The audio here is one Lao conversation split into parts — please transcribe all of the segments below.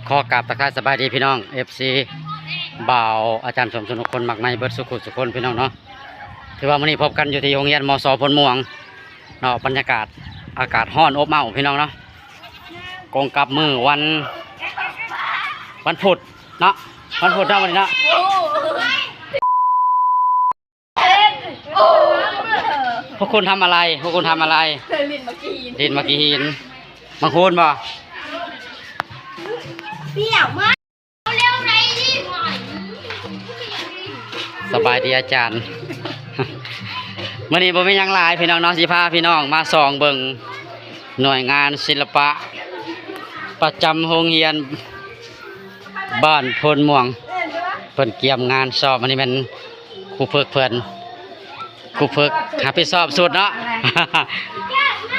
ຂໍກາບທັກທາຍສະບາຍດີພີ່ນ້ອງ ເອັຟຊີ ບ່າວອາຈານສົມ ສຸນຄົນ ມັກໃໝ່ເບິດສູ່ຜູ້ສູ່ຄົນພີ່ນ້ອງເນາະ. ຖືວ່າມື້ນີ້ພົບກັນຢູ່ທີ່ໂຮງຮຽນ ມສ ໂພນມ່ວງເນາະ. ບັນຍາກາດ ອາກາດຮ້ອນອົບເອົ້າພີ່ນ້ອງເນາະ. ກົງກັບມື້ວັນ ວັນພຸດເນາະ ວັນພຸດເນາະ ວັນນີ້ເນາະ. พวกคุณทำอะไร พวกคุณทำอะไร เล่นหมากหิน เล่นหมากหิน หมากฮูนบ่ เปรี้ยวมาก สบายดีอาจารย์ มื้อนี้บ่มีหยังหลายพี่น้องเนาะ สิพาพี่น้องมาส่องเบิ่งหน่วยงานศิลปะประจำโรงเรียน บ้านโพนม่วง เพิ่นเกียมงานซ้อม อันนี้แม่นครูฝึกเพิ่น ครูฝึกรับผิดชอบสุดเนาะ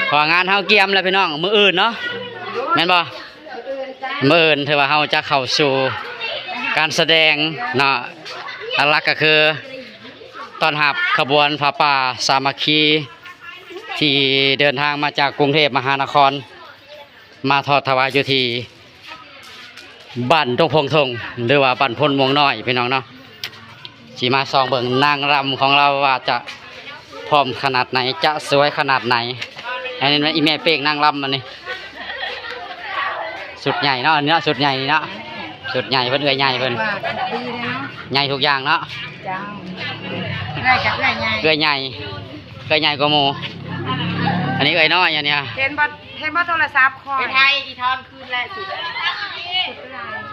เพราะว่างานเฮาเกียมแล้วพี่น้อง มื้ออื่นเนาะ แม่นบ่ มื้ออื่นถือว่าเฮาจะเข้าสู่การแสดงเนาะ หลักๆ ก็คือต้อนรับขบวนผ้าป่าสามัคคี ที่เดินทางมาจากกรุงเทพมหานคร มาทอดถวายอยู่ที่บ้านดงพงทง หรือว่าบ้านโพนม่วงน้อยพี่น้องเนาะ. สิมาส่องเบิ่งนางรำของเราว่าจะพร้อมขนาดไหน จะสวยขนาดไหน. อันนี้อีแม่เป้งนางรำอันนี้ ชุดใหญ่เนาะ อันนี้เนาะ ชุดใหญ่นี่เนาะ ชุดใหญ่เพิ่น เอื้อยใหญ่เพิ่น ว่าดีเลยเนาะ ใหญ่ทุกอย่างเนาะ เจ้า เอื้อยกับเอื้อยใหญ่ เอื้อยใหญ่ เอื้อยใหญ่กว่าหมู่ อันนี้เอื้อยน้อยอันเนี้ย เห็นบ่ เห็นบ่โทรศัพท์ข้อย ไปไทยอีทอนคืนแรกสิ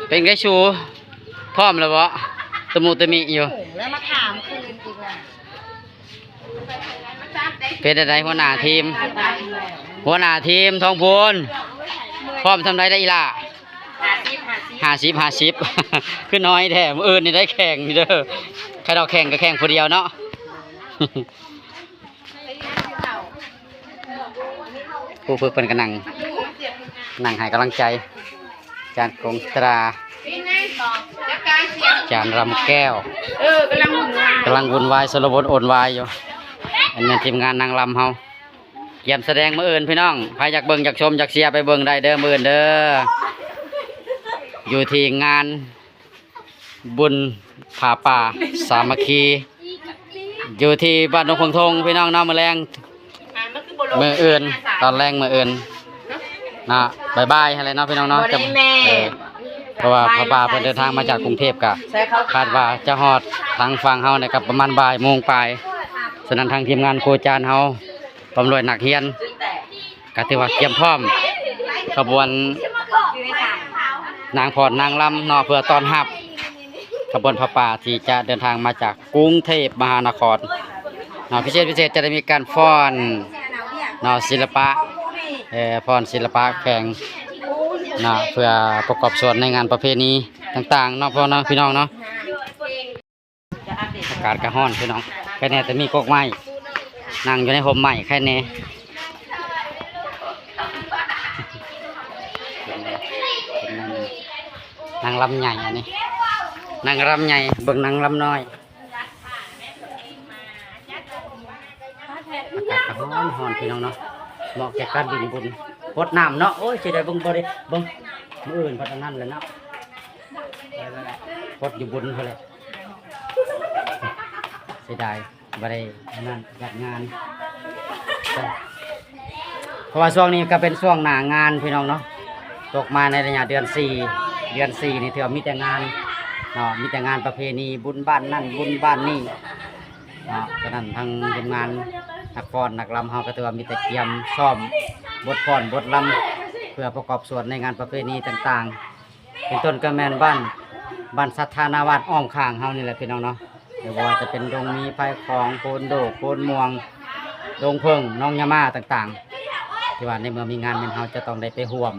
เป็นไงชู พร้อมแล้วบ่ ตะมุตะมิอยู่ แล้วมาถามคืนอีกแล้ว เป็นจั่งใด๋หัวหน้าทีม หัวหน้าทีมทองพูน พร้อมส่ำใด๋ได้อีหล่า ห้าสิบ ห้าสิบ ห้าสิบ คือน้อยแท้ มื้ออื่นนี่ได้แข่งนี่เด้อ คันเอาแข่งก็แข่งผู้เดียวเนาะ ครูฝึกเพิ่นก็นั่ง นั่งให้กำลังใจ อาจารย์กงตรา อาจารย์รำแก้ว เออ กำลังวุ่นวาย กำลังวุ่นวาย สลวนโอนวายอยู่ อันนี้ทีมงานนางรำเฮา เกียมแสดงมื้ออื่นพี่น้อง ใผอยากเบิ่งอยากชมอยากเชียร์ไปเบิ่งได้เด้อ มื้ออื่นเด้อ อยู่ที่งาน บุญผ้าป่าสามัคคี อยู่ที่บ้านดงพงทงพี่น้องเนาะ มื้อแลง มื้ออื่น ตอนแลงมื้ออื่นเนาะ บ่ายๆ หั่นแหละเนาะพี่น้องเนาะ บ่ได้แม่ เออ เพราะว่าผ้าป่าเพิ่นเดินทางมาจากกรุงเทพฯ ก็คาดว่าจะฮอดทางฝั่งเฮาเนี่ยก็ประมาณบ่ายโมงปลาย ฉะนั้นทางทีมงานครูอาจารย์เฮา พร้อมด้วยนักเรียน ก็ถือว่าเตรียมพร้อมขบวนนางฟ้อนนางรำเนาะ เพื่อต้อนรับขบวนผ้าป่าที่จะเดินทางมาจากกรุงเทพมหานครเนาะ พิเศษพิเศษจะได้มีการฟ้อนเนาะ ศิลปะ เอ่อ ฟ้อนศิลปะแขวงเนาะ เพื่อประกอบส่วนในงานประเพณีต่างๆ เนาะ พ่อเนาะ พี่น้องเนาะ. อากาศก็ร้อนพี่น้อง แค่แน่แต่มีกกไม้ นั่งอยู่ในฮ่มไม้แค่แน่ นางรำใหญ่อันนี้ นางรำใหญ่ เบิ่งนางรำน้อย อากาศก็ร้อนๆ พี่น้องเนาะ เหมาะแก่การเล่นบุญ พดน้ำเนาะ โอ้ย เสียดาย เบิ่งบ่ได้ เบิ่ง มื้ออื่นพัดอันนั้นแหละเนาะ พดอยู่บุญพุ้นแหละ เสียดาย บ่ได้อันนั้นจัดงาน เพราะว่าช่วงนี้ก็เป็นช่วงหน้างานพี่น้องเนาะ ตกมาในระยะเดือนสี่ เดือนสี่นี่ถือว่ามีแต่งานเนาะ มีแต่งานประเพณี บุญบ้านนั่นบุญบ้านนี่เนาะ ฉะนั้นทางทีมงานนักฟ้อนนักรำเฮาก็ถือว่ามีแต่เตรียมซ้อมบทฟ้อนบทรำ เพื่อประกอบส่วนในงานประเพณีต่างๆ เป็นต้นก็แม่นบ้าน บ้านศรัทธานาวาสอ้อมข้างเฮานี่แหละพี่น้องเนาะ หรือว่าจะเป็นดงมี ไพของ โพนโดก โพนม่วง ดงเพิ่ง หนองยามาต่างๆ ที่ว่าในเมื่อมีงานแม่นเฮาจะต้องได้ไปร่วม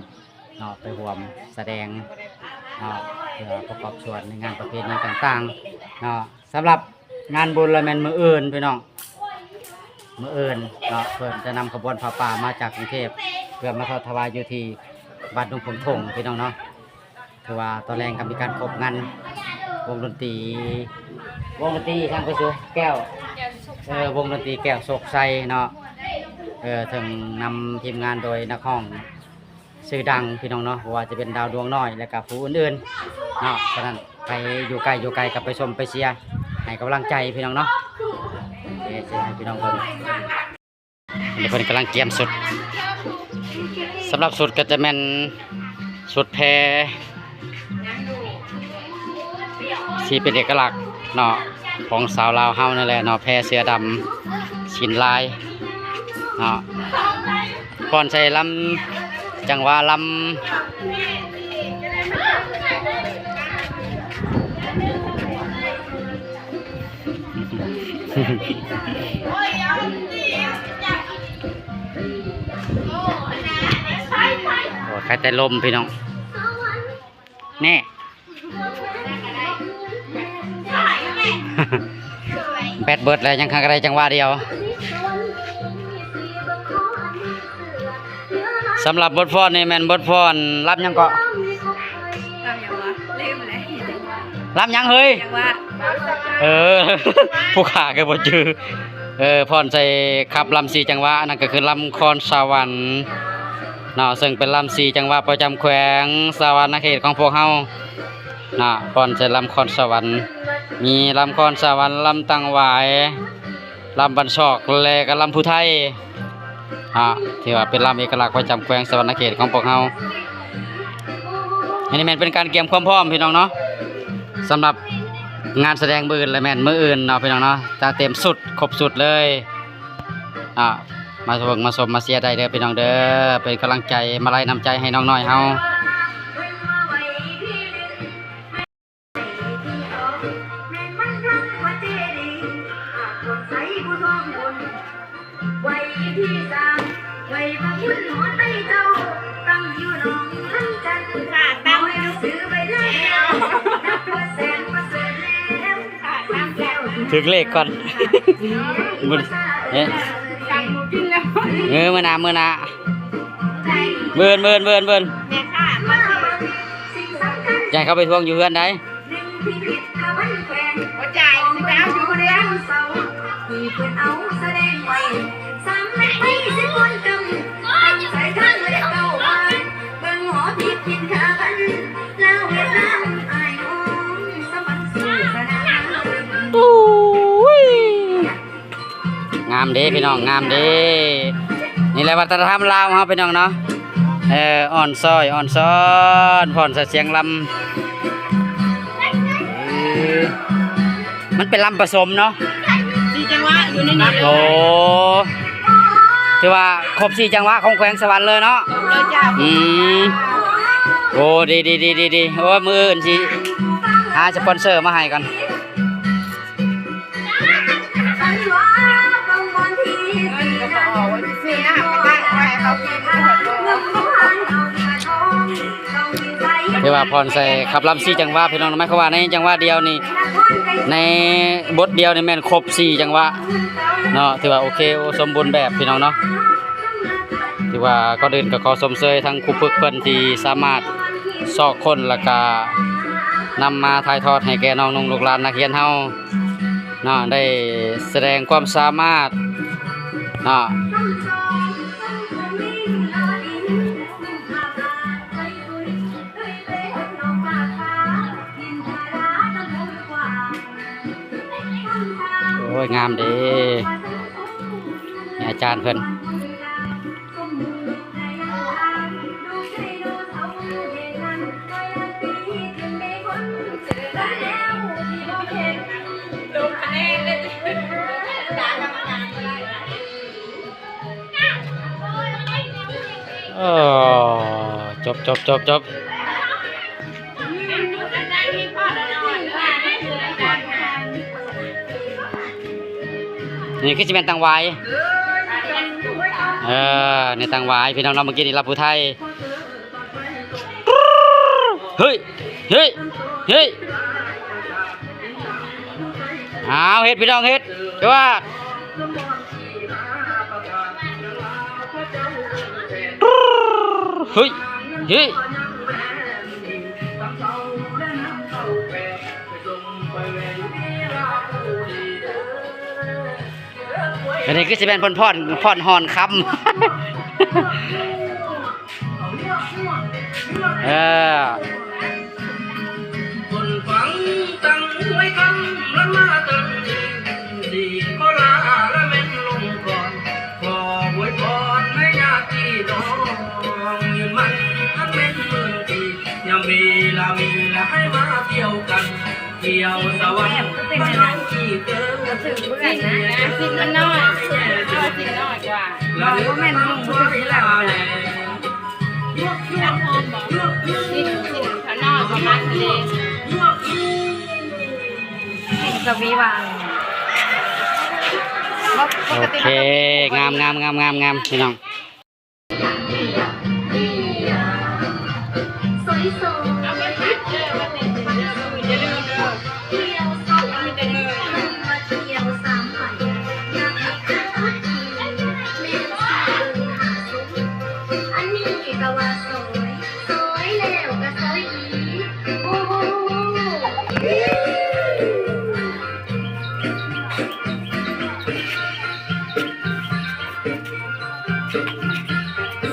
เนาะ ไปร่วมแสดงเนาะ เพื่อประกอบส่วนในงานประเพณีต่างๆ เนาะ สำหรับงานบุญละแม่นมื้ออื่นพี่น้อง มื้ออื่นเนาะ เพิ่นจะนำขบวนผ้าป่ามาจากกรุงเทพฯ เพื่อมาทอดถวายอยู่ที่บ้านดงพงทงพี่น้องเนาะ ถือว่าตอนแลงก็มีการครบงานวงดนตรี วงดนตรีทางไปสู่แก้ว เออ วงดนตรีแก้วโชคชัยเนาะ เออ ซึ่งนำทีมงานโดยนักร้อง ຊື່ດັງພີ່ນ້ອງເນາະ ບໍ່ວ່າຈະເປັນດາວດວງນ້ອຍ ແລ້ວກະຜູ້ອື່ນໆເນາະ. ສະນັ້ນໃຜຢູ່ໃກ້ຢູ່ໄກກໍໄປຊົມໄປເຊຍໃຫ້ກຳລັງໃຈພີ່ນ້ອງເນາະ. ເອີ ຊິໃຫ້ພີ່ນ້ອງເບິ່ງ ເພິ່ນກຳລັງກຽມຊຸດ. ສຳລັບຊຸດກໍຈະແມ່ນຊຸດແພ ທີ່ເປັນເອກະລັກເນາະ ຂອງຊາວລາວເຮົານັ້ນແຫຼະເນາະ ແພເສືອດຳ ສີນລາຍເນາະ. ຟ້ອນໃສ່ລຳຈັງຫວະລຳ ໂອ້ ຂາຍແຕ່ລົມພີ່ນ້ອງ ແນ່. ແບັດເບິດແລ້ວ ຍັງກະໄດ້ຈັງຫວະດຽວ. ສຳລັບບົດຟ້ອນນີ້ແມ່ນບົດຟ້ອນລຳຫຍັງເກາະ? ລຳຫຍັງວະ? ລືມແລ້ວ. ລຳຫຍັງເຮີ້ຍ? ຈັງຫວະ. ເອີ ຜູ້ຂ້າກໍບໍ່ຈື່. ເອີ ຟ້ອນໃສ່ຂັບລຳສີ່ຈັງຫວະ ນັ້ນກໍຄືລຳຄອນສະຫວັນເນາະ ເຊິ່ງເປັນລຳສີ່ຈັງຫວະປະຈຳແຂວງສະຫວັນນະເຂດຂອງພວກເຮົາ. ນະ ຟ້ອນໃສ່ລຳຄອນສະຫວັນ ມີລຳຄອນສະຫວັນ ລຳຕັງຫວາຍ ລຳບ້ານຊອກ ແລະກະລຳຜູ້ໄທ ນະ ຖືວ່າເປັນລຳເອກະລັກປະຈຳແຂວງສະຫວັນນະເຂດຂອງພວກເຮົາ. ອັນນີ້ແມ່ນເປັນການກຽມຄວາມພ້ອມພີ່ນ້ອງເນາະ ສຳລັບງານສະແດງມື້ອື່ນ ແລະແມ່ນມື້ອື່ນເນາະພີ່ນ້ອງເນາະ ຈະເຕັມຊຸດ ຄົບຊຸດເລີຍ. ອ່າ ມາເບິ່ງມາຊົມມາເຊຍໄດ້ເດີພີ່ນ້ອງເດີ ເປັນກຳລັງໃຈ ມາໄລ່ນ້ຳໃຈໃຫ້ນ້ອງນ້ອຍເຮົາ. ຖືກເລກກ່ອນ ເອີ ມື້ໜ້າ ມື້ໜ້າ ເບິ່ງ ເບິ່ງ ເບິ່ງ ເບິ່ງ ຢ່າໃຫ້ເຂົາໄປທວງຢູ່ເຮືອນໃດ. ງາມເດ້ພີ່ນ້ອງ ງາມເດ້. ນີ້ແຫຼະວັດທະນະທຳລາວເຮົາພີ່ນ້ອງເນາະ ເອີ ອ່ອນຊ້ອຍ ອ່ອນຊ້ອນ ຟ້ອນໃສ່ສຽງລຳ. ເອີ ມັນເປັນລຳປະສົມເນາະ ສີ່ຈັງຫວະຢູ່ໃນນີ້ເລີຍ. ໂອ້ ຖືວ່າຄົບສີ່ຈັງຫວະຂອງແຂວງສະຫວັນເລີຍເນາະ. ຄົບເລີຍເຈົ້າ. ອືມ ໂອ້ ດີໆໆໆ ໂອ້ ມື້ອື່ນຊິຫາສະປອນເຊີມາໃຫ້ກ່ອນ. ຖືວ່າຜ່ອນໃສ່ຂັບລຳສີ່ຈັງຫວະພີ່ນ້ອງ ໝາຍຄວາມວ່າໃນຈັງຫວະດຽວນີ້ ໃນບົດດຽວນີ້ແມ່ນຄົບສີ່ຈັງຫວະເນາະ ຖືວ່າໂອເຄ ໂອ້ ສົມບູນແບບພີ່ນ້ອງເນາະ. ຖືວ່າກ່ອນອື່ນກໍຂໍຊົມເຊີຍທັງຄູຝຶກເພິ່ນທີ່ສາມາດຊອກຄົ້ນ ແລ້ວກະນຳມາຖ່າຍທອດໃຫ້ແກ່ນ້ອງນຸ່ງລູກຫຼານນັກຮຽນເຮົາເນາະ ໄດ້ສະແດງຄວາມສາມາດເນາະ. ໂອ້ຍ ງາມເດ້ ນີ້ອາຈານເພິ່ນ. ເອີ ຈົບ ຈົບ ຈົບ ຈົບ. ນີ້ຄືຊິແມ່ນຕັງຫວາຍ ເອີ ນີ້ຕັງຫວາຍພີ່ນ້ອງເນາະ ເມື່ອກີ້ນີ້ລຳຜູ້ໄທ. ເຮີ້ຍ ເຮີ້ຍ ເຮີ້ຍ ອ້າວ ເຮັດພີ່ນ້ອງ ເຮັດ ຈະວ່າ ເຮີ້ຍ ເຮີ້ຍ. ອັນນີ້ຄືຊິແມ່ນເພິ່ນຟ້ອນ ຟ້ອນຮ່ອນຄຳ. ເອີ ຄົນຟັງຕັ້ງຫ້ວຍຄຳ ລັນມາຕັ້ງທີ່ ທີ່ຂໍລາລະແມ່ນລົງກ່ອນ ຂໍອວຍພອນໃຫ້ຍາດພີ່ນ້ອງ ຍືນໝັ້ນອັນແມ່ນໝື່ນປີ ຍາມເວລາມີລະໃຫ້ມາທ່ຽວກັນ ທ່ຽວສະຫວັນ ເປັນຫຍັງຄືເປັນອັນນັ້ນ ມັນນ້ອຍ ຊິ້ນນ້ອຍກວ່າ ບໍ່ແມ່ນໜຸ່ງ ບໍ່ຖືກເວລາ ຊິ້ນ ຊິ້ນຂ້ານ້ອຍປະມານນີ້ ຊິ້ນກະວີວາງ ໂອເຄ ງາມ ງາມ ງາມ ງາມ ງາມ ພີ່ນ້ອງ. ອັນນີ້ກະວ່າຊອຍ ຊອຍແລ້ວກະຊອຍອີກ ໂອ້ໂຫ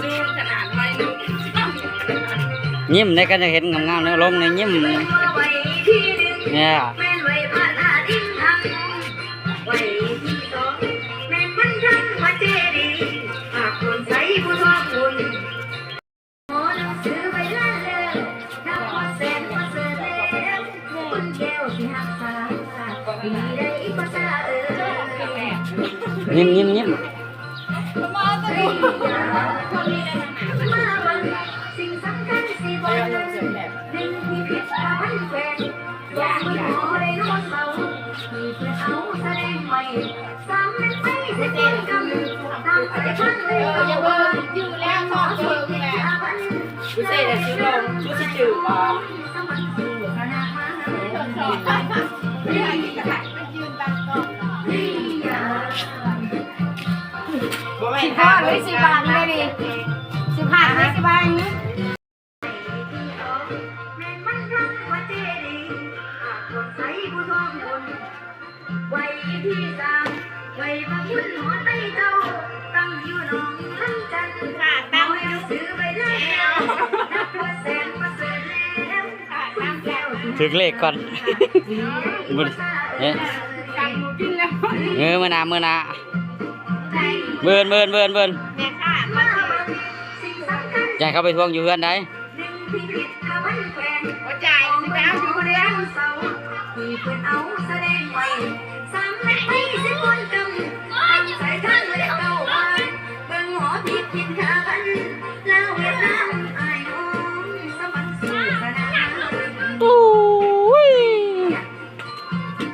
ຊູມຂະໜາດໄວໜຶ່ງ ຍິ້ມເດ້ ຄັນຢາກເຫັນງາມໆ ເນາະ ລົງໃນຍິ້ມ ແມ່ນໄວພະນາດິນທັງ ໄວທີສອງ ແມ່ນມັນທັງວັດເຈດີ ພາກຄົນໃສຜູ້ທອງບຸນ ຂໍໜັງສືໄວ້ລ້ານແລ້ວ ນັບຮອດແສນປະເສີດແລ້ວ ບຸນແກ້ວທີ່ຮັກສາ ປີໃດກໍຊາເອີຍ ຍິ້ມໆໆ ມາເບິ່ງ ສິ່ງສຳຄັນສີ່ບ່ອນ ໜຶ່ງ ພິພິທະພັນແຂວງ ສອງ ໄດໂນເສົາ ທີ່ເພິ່ນເອົາສະແດງໄວ້ ສາມ ແມ່ນໄປສະແດງກຳ ຕາມສາຍທາງເລີຍ ເອີ ຢ່າເບິ່ງ ຢູ່ແລ້ວຊອກເບິ່ງແຫຼະ ພິພິທະພັນ ບໍ່ເຊັ່ແລ້ວຊິລົງ ບໍ່ຊິຈື່ບໍ່? ບໍ່ແມ່ນ ສິບຫ້າ ຫຼື ສິບຫ້າ ນີ້ ສິບຫ້າ ຫຼື ສິບຫ້າ ນີ້ ໄວ້ທີ່ສາມ ໄວ້ພະຄຸນຮອດໄປເຈົ້າ ຕັ້ງຢູ່ໜອງລຳຈັນ ຕັ້ງຢູ່ຊື່ໄວ້ແລ້ວ ນັບວ່າແສນປະເສີດແລ້ວ ຖືກເລກກ່ອນ ເອີ ມື້ໜ້າ ມື້ໜ້າ ມື້ອື່ນ ມື້ອື່ນ ມື້ອື່ນ ແມ່ນຄ່ະ ຢາກເຂົ້າໄປທວງຢູ່ເຮືອນໃດ ໜຶ່ງ ພິພິທະພັນແຂວງ ບໍ່ຈ່າຍ ຊິໄປເອົາຢູ່ເຮືອນ ທີ່ເພິ່ນເອົາສະແດງໄວ້ ສາມ ແມ່ນໄປສະກອນກຳ ຕັ້ງໃສ່ທາງເລກເກົ້າວ່າ ເບິ່ງຫໍພິພິທະພັນ ລາວຫວຽດນາມອ້າຍນ້ອງ ສະຫວັນສູ່ສະໜາມ ໂອ້ຍ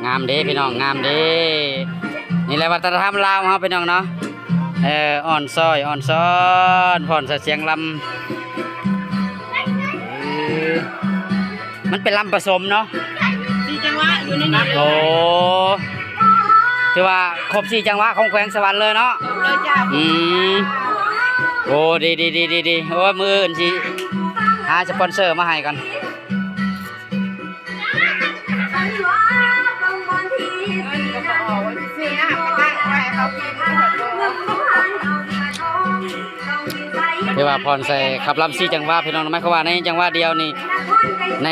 ງາມເດ້ພີ່ນ້ອງ ງາມເດ້ ນີ້ແຫຼະວັດທະນະທຳລາວເຮົາພີ່ນ້ອງເນາະ ເອີ ອ່ອນຊ້ອຍ ອ່ອນຊ້ອນ ຟ້ອນໃສ່ສຽງລຳ ເອີ ມັນເປັນລຳປະສົມເນາະ ສີ່ຈັງຫວະຢູ່ໃນນີ້ເລີຍ ໂອ້ ຖືວ່າຄົບສີ່ຈັງຫວະຂອງແຂວງສະຫວັນເລີຍເນາະ ຄົບເລີຍຈ້າ ອືມ ໂອ້ ດີໆໆໆ ໂອ້ຍ ມື້ອື່ນຊິຫາສະປອນເຊີມາໃຫ້ກ່ອນ. ຖືວ່າພອນໃສ່ຂັບລຳສີ່ຈັງຫວະພີ່ນ້ອງ ໝາຍຄວາມວ່າໃນຈັງຫວະດຽວນີ້ ໃນ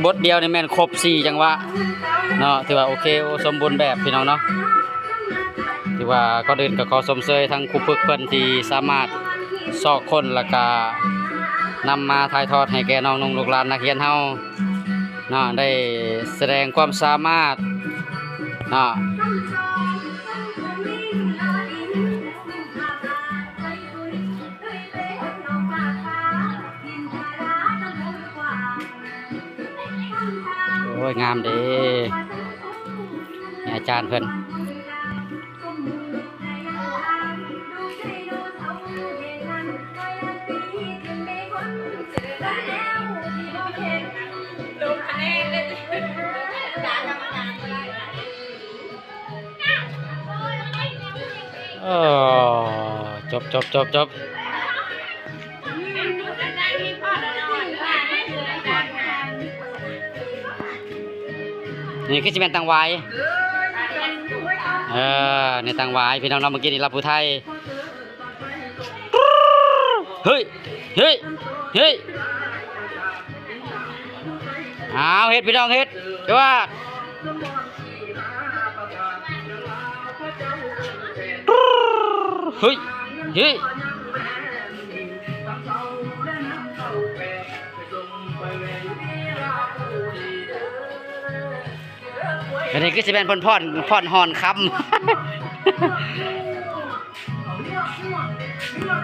ບົດດຽວນີ້ແມ່ນຄົບສີ່ຈັງຫວະເນາະ ຖືວ່າໂອເຄ ໂອ້ ສົມບູນແບບພີ່ນ້ອງເນາະ. ຖືວ່າກ່ອນອື່ນກໍຂໍຊົມເຊີຍທັງຄູຝຶກເພິ່ນທີ່ສາມາດຊອກຄົ້ນ ແລ້ວກະນຳມາຖ່າຍທອດໃຫ້ແກ່ນ້ອງໆ ລູກຫຼານນັກຮຽນເຮົາເນາະ ໄດ້ສະແດງຄວາມສາມາດເນາະ. ໂອ້ຍ ງາມເດ້ ອາຈານເພິ່ນ. ໂອ້ ຈົບ ຈົບ ຈົບ ຈົບ. ນີ້ຄືຊິແມ່ນຕັງຫວາຍ ເອີ ນີ້ຕັງຫວາຍ ພີ່ນ້ອງເນາະ. ເມື່ອກີ້ນີ້ລຳຜູ້ໄທ ເຮີ້ຍ ເຮີ້ຍ ເຮີ້ຍ. ອ້າວ ເຮັດ ພີ່ນ້ອງ ເຮັດ ຈວດ ເຮີ້ຍ ເຮີ້ຍ ອັນນີ້ຄືຊິແມ່ນເພິ່ນຟ້ອນ ຟ້ອນຮ້ອນຄຳ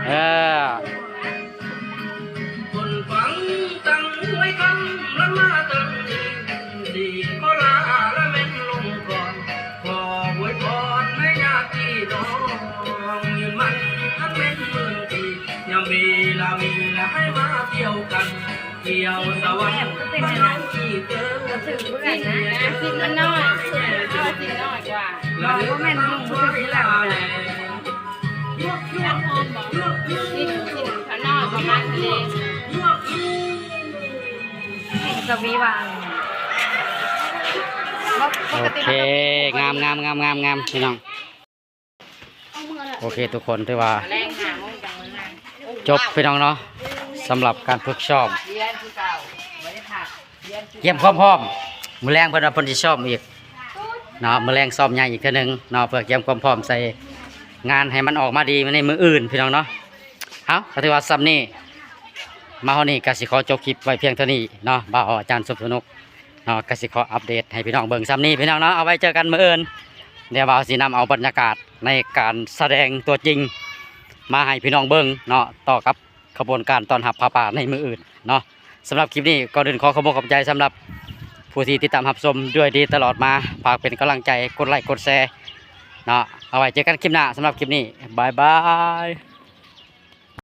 ເອີ ຄົນຟັງຕັ້ງຫ້ວຍຄຳ ລະມາຕັ້ງນີ້ ດີຂໍລາລະແມ່ນລົງກ່ອນ ຂໍອວຍພອນໃຫ້ຍາດພີ່ນ້ອງ ຍືນໝັ້ນອັນແມ່ນໝື່ນປີ ຍາມເວລາມີລະໃຫ້ມາທ່ຽວກັນ ທ່ຽວສະຫວັນ ເປັນຫຍັງຄືເປັນອັນນັ້ນ ມັນນ້ອຍ ເອົາຊິນນ້ອຍກວ່າ ບໍ່ ບໍ່ແມ່ນໜຸ່ງ ບໍ່ຖືກເວລາ ກິນ ກິນຂ້າວໜ້ອຍປະມານນີ້ ກິນກະວີຫວ່າງ ໂອເຄ ງາມໆໆໆ ພີ່ນ້ອງ. ໂອເຄ ທຸກຄົນ ຖືວ່າ ແລງຫ້າໂມງຈັ່ງມາ ຈົບ ພີ່ນ້ອງເນາະ ສຳລັບການຝຶກຊ້ອມ ຮຽນຄືເກົ່າ ບໍ່ໄດ້ພັກ ຮຽນຄື ກຽມຄວາມພ້ອມ ມື້ແລງເພິ່ນວ່າເພິ່ນຊິຊ້ອມອີກເນາະ ມື້ແລງຊ້ອມໃຫຍ່ອີກເທື່ອໜຶ່ງເນາະ ເພື່ອກຽມຄວາມພ້ອມໃສ່ງານໃຫ້ມັນອອກມາດີໃນມື້ອື່ນ ພີ່ນ້ອງເນາະ. ເອົ້າ ກໍຖືວ່າສ່ຳນີ້ ມາຮອດນີ້ກໍຊິຂໍຈົບຄລິບໄວ້ພຽງເທົ່ານີ້ເນາະ ບ່າວອາຈານສົມສະໜຸກ ເນາະ ກໍຊິຂໍອັບເດດໃຫ້ພີ່ນ້ອງເບິ່ງສ່ຳນີ້ ພີ່ນ້ອງເນາະ ເອົາໄວ້ເຈີກັນມື້ອື່ນ ດຽວບ່າວຊິນຳເອົາບັນຍາກາດໃນການສະແດງຕົວຈິງມາໃຫ້ພີ່ນ້ອງເບິ່ງເນາະ ຕໍ່ກັບຂະບວນການຕ້ອນຮັບຜ້າປ່າໃນມື້ອື່ນເນາະ. ສຳລັບຄລິບນີ້ ກ່ອນອື່ນຂໍຂອບອົກຂອບໃຈສຳລັບຜູ້ທີ່ຕິດຕາມຮັບຊົມດ້ວຍດີຕະຫຼອດມາ ຝາກເປັນກຳລັງໃຈ ກົດໄລກ໌ ກົດແຊເນາະ ເອົາໄວ້ເຈີກັນຄລິບໜ້າ ສຳລັບຄລິບນີ້ ບາຍບາຍ.